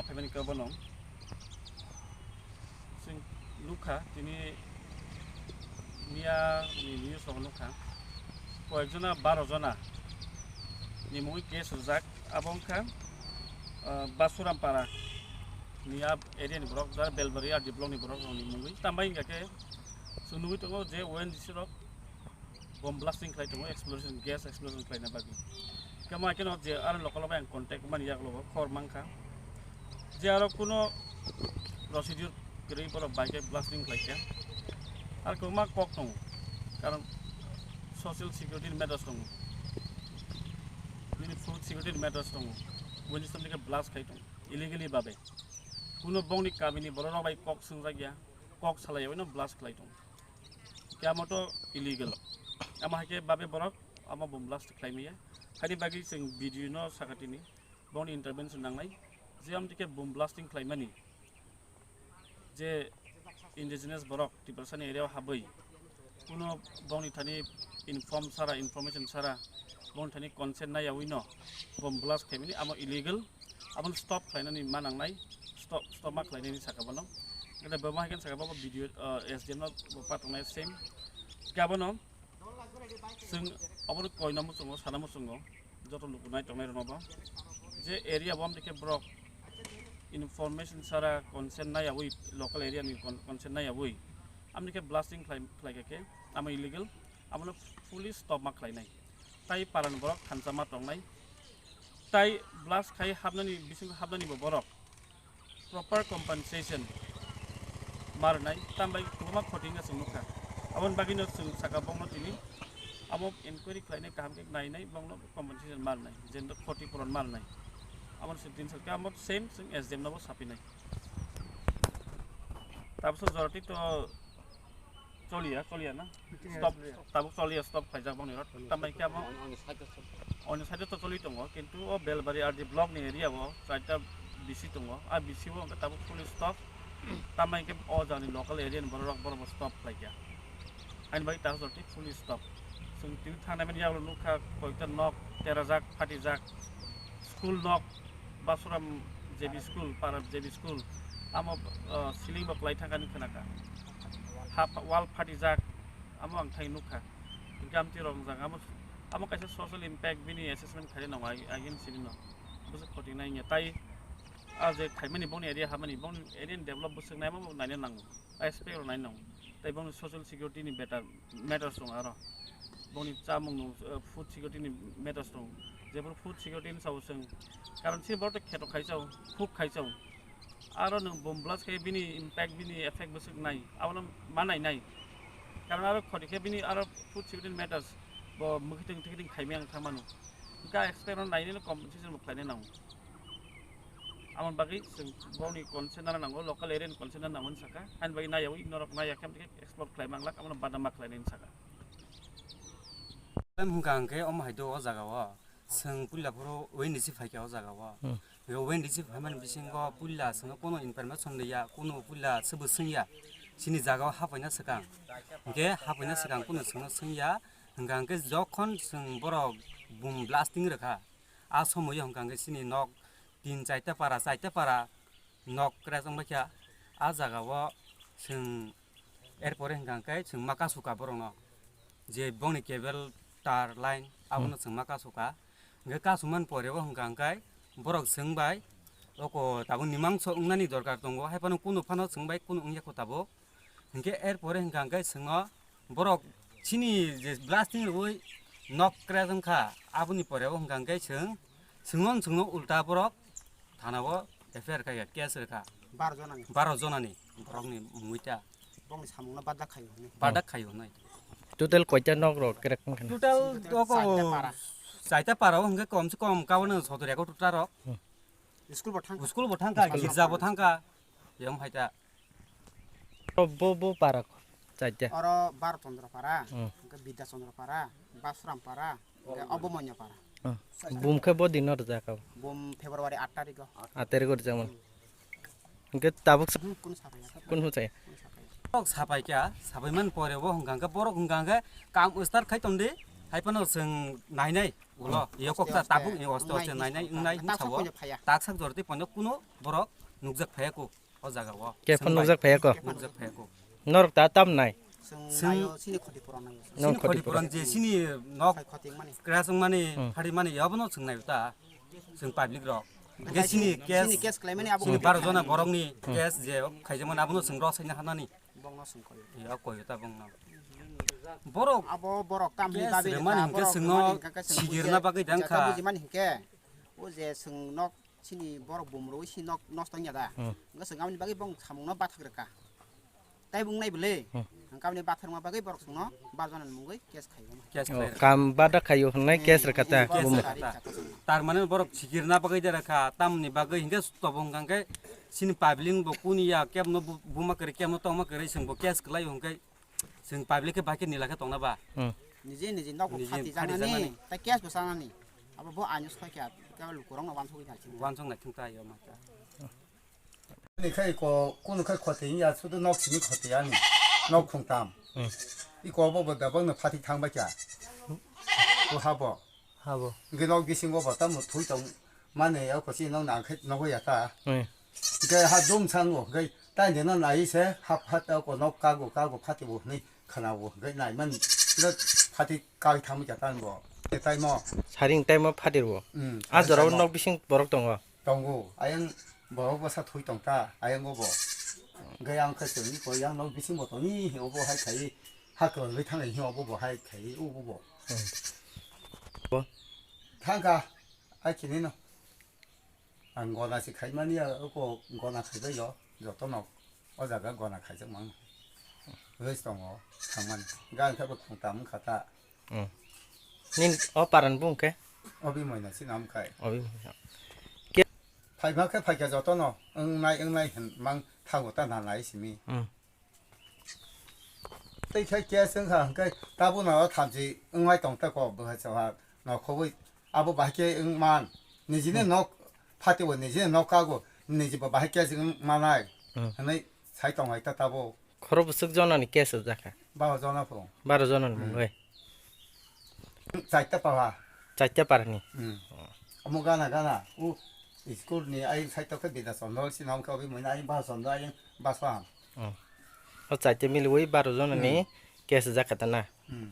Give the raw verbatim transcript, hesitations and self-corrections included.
Phaimani khe bono chwng nukha, tini miya ni news o nukha, koyekjona baro jona ni mungwi case rijak. Abo wngkha, ah, Basuram Para ni a area ni borok, jara Belbari R D block ni borok rok ni mungwi. Tambai hingkha khe chwng nugwi tongo je O N G C rok bomb blasting khlai tongo, explosion, gas explosion khlaina bagwi. Khe mo haikhe no je aro local bai ang contact mani yak logo, khobor mankha je aro kuno procedure kwrwi borok bai khe blasting khlai khe. Ar kwbangma kok tongo, karon social security ni matters tongo, bini food security ni matters tongo, buini samni khe blast khai tongo illegally babe. Kuno bongni kamini borok rok bai kok swngjak ya, kok salai ya, uino blast khlai tongo. Khe amo to illegal. Amo hai khe babe borok amo bomb blast khlai maya. Haini bagwi chwng video no saka tini, bongni intervention nangnai. Je amtwi khe bomb blasting khlaimani, je indigenous borok Tiprasani area o habwi, kuno bongni thani inform sara, information sara, bongni thani consent nai yawi no bomb blast khlaimani, amo illegal. Abono stop khlainani ma nangnai, stop, stop ma khlainani saka bono. Ede bo ma hai khe saka bo video, ah, S D M no bo patongnai same. Khe abono chwng obono koina muchungo, sana muchungo, joto luku nai tongnai rwno bo. Je area bo amtwi khe borok information sara consent nai yawi, local area ni con-, consent nai yawi, amtwi khe blasting khlai, khlai khe khe amo illegal, abono fully stop ma khlainai. Tai paran borok thansa ma tongnai. Tai blast khai hapnani, bisingo hapnani bo borok proper compensation ma rwnai, tambai kwbangma khoti wngkha chwng nukha. Aboni bagwino chwng saka bongno tini amo enquiry khlainai, kaham khe nainai, bongno compensation ma rwnai, jendo khoti puron ma rwnai. Aboni se din salkhe amo same chwng S D M nobo sapinai. Tabukso jorati to choliya, choliya na? Meeting stop, choliya. Tabuk choliya, stop khaijak bongni rot. Choliya, tambai stop khe amo khaijak. Oni side to choli tongo, kintu o Belbari R D block ni area o charta B C tongo. A B C o hwnkhe tabuk fully stop. Tambai khe o jani local area ni borok, borok bo stop khlaikha. Haini bagwi tabuk jorati fully stop. Chwng tini thangnai mani yagulo nukha koikta nok terajak, phatijak, school nok, Basuram J B school, para J B school, amo, ah, ceiling bo kwlai thangkani khwnakha. Ha, wall phatijak, amo ang thai nukha. Hinkhe amtwi rok wngjak, amo, amo kaisa social impact bini assessment khaina nango, ag-, agini simi no. Bwswk khoti nai wngya. Tai a je khaimani bongni area hamani, bongni area ni develop bwswk naima bo naina nango. Expect rok nai nong. Tai bongni social security ni better matters tong aro. Bongni chamung no, uh, food security ni matters tong. Jephuru food security ni sao chwng, karon se borok kheto khai chao, khuk khai chao. Aro nwng bomb blast khe bini impact, bini effect bwswk nai. Abono ma nai nai. Karon aro khoti khe bini aro food security ni matters bo mwkhitwng twkhitwng khaimaya wng thangmano. Hwnkhe expect rok nainai no compensation bo khlainai nango. Aboni bagwi chwng boni consent nana nango, local area ni consent nana nango hinwi sakha. Haini bagwi naiyawi norok naiya khe explore khlai manglak, abono badama khlainai hinwi sakha. Em hwnkha hwnkhe omo hai do o jaga o chwng puila phuru O N D C phaikha o jaga o. Hmm. O N D C phaimani bisingo puila chwngno kono information liya, kono puila swbo swngya, chini jaga o hapaina swkang. Hwnkhe hapaina swkang kono chwngno swngya, hwnkha hwnkhe jokhon chwng borok boom blasting rwkha, a somoio hwnkha hwnkhe chini nok tin chaita para, chaita para nok kwrak wng baikha. A jaga o chwng erpore hwnkha hwnkhe chwng ma kasu ka borokno, je bongni cable tar line abono chwng ma kasu ka. Hwnkhe kasumani pore o hwnkha hwnkhe borok chwng bai oko tabuk ni mangso wngnani dorkar tongo, hai phano kunu phano chwng bai kunu wngya kho tabuk. Hwnkhe erpore hwnkha hwnkhe chwngno borok chini je blasting rwui nok kwrak wngkha, aboni pore o hwnkha hwnkhe chwng, chwngno, chwngno ulta borok thana o F I R khaikha, case rwkha. Baro jonani. Baro jonani borokni mungwi ta. Bongni samungno badak khaio hwnwi. Badak khaio hwnwi. Total koita nok rok kwrak wngkha? Total chaita para. Chaita para o hwnkhe kom se kom kabono sotor eko total rok. Hmm. School bo thangkha. School bo thangkha, school girja bo thangkha. Yang hai ta. Oro bo, bo para chaita. Oro Baro Chandra para, hmm, hwnkhe Bidya Chandra para, Basuram para, hwnkhe Obomonya para. Hmm. Bum khe bo dino rwjak kha? Bum February aat tarikh o. Aat tarikh o rwjak mano. Hmm. Hwnkhe tabuk sa-, hmm, kunu sapai ya. Kunu sapai ya? Kunu sapai ya. Tok sapai kha, sapai man pore bo hwnkha hwnkhe borok hwnkha hwnkhe kam start khai tongdi, hai phano chwng nai nai. Ulo, iyo kok ta tabuk ni oste oste nai nai wngnai hinsa o. Tak sak jor tei pono kuno borok nukjak phaiya ko o jaga o. Khe phano nukjak phaiya ko? Nukjak phaiya ko. Norok ta tam nai? Chwng naio, chini khoti puron naio. Chini khoti puron je chini nok crash wngmani, phari mani, abono chwng naio ta. Chwng public rok. Ge chini case, chini baro jona borokni case je khaijakmani abono chwng rw saina hanani. Bongno chwng koi. Iya, koi ta bongno. Borok abo borok tamni case dabi remani hwnkhe chwngno sigirna bagwi dang kha. Bujimani hwnkhe o je chwng nok chini borok bumrwi si nok nosto wngya da. Hwnkhe chwng aboni bagwi bong samungno bathak rwkha. Tai bung nai bwle. Hwnkhe aboni bathakma bagwi borok chwngno barjona mungwi case khaio. Case khlai rwkha. Kam bada khaio hwnwi case rwkha ta. Case rwkha ta. Tar mane borok sigirna bagwi de rwkha, tamni bagwi hwnkhe tobong hwnkhe chini public bo kuni ya kebno bu-, buma kwrwi kebno tongma kwrwi chwngbo case kwlai hwnkhe chwng public khe bahai khe nila khe tongna ba? Hmm. Nije nije nok bo phati janani, tai case bo sanani. Abo bo aino soi khe kebo lukurokno wansugwi nai chini. Wansuk nai thung ta yo ma ta. Ni khai ko kunu khai khoti ya sudu nok sini khoti ani. Nok khungtam. Hmm. Iko bo bo dabang no phati thang ba kya. Ko habo. Habo. Hwnkhe nok bisingo bo tamo thui tong mani, o kochi nok nang khe nogo ya ta. Hmm. Hwnkhe ha dum sango, hwnkhe tai deno nai se hap hat ta ko nok kago, kago phati bo hwnwi khana bo, hwnkhe nai man le phati kai thang ya ta bo. Te tai mo. Saring tai mo phati bo. Hmm. A jora o nok bising borok tongo. Tongo, ayang borok bwsa thui tong ta, ayang o bo. Hwnkhe ang khe chwngni koi yang nok bising bo tongni, obo hai khai ha kwlwngwi thangwi hi obo bo hai khai o bo bo. Hmm. Bo? Thangkha, ai chini no. Ang gona se khai mani ya, oko gona khai bai yo, joto no o jaga gona khaijak mang. Rest tongo, thangmani. Gan khe bo khungtam wngkha ta. Hmm. Nin o paran bung khe? Obi moina si nam khai. Obi moina. Ke? Phaima khe phaikha jotono, wngnai, wngnai hin mang thago ta nanai simi. Hmm. Tei khe case wngkha hwnkhe tabuk no thamchi wngnai tong ta ko bwkha chawha no khobwi abo bahai khe wng man. Nijini nok phatibo, nijini nok kago, nijibo bahai case wng manai. Hmm. Hwnwi sai tong hai ta tabuk. Khoro bwswk jonani case rwjak kha? Baro jona phung. Baro jonani Hmm. mungwi. Chaita paha. Chaita parani. Hmm. Omo gana gana. U school ni ayang side to khe Bidya Chandra si nam khe obi muina ayang Baro Chandra ayang Baswaham. Hmm. O chaita miliwi baro jonani Hmm. case rwjak kha ta na? Hmm.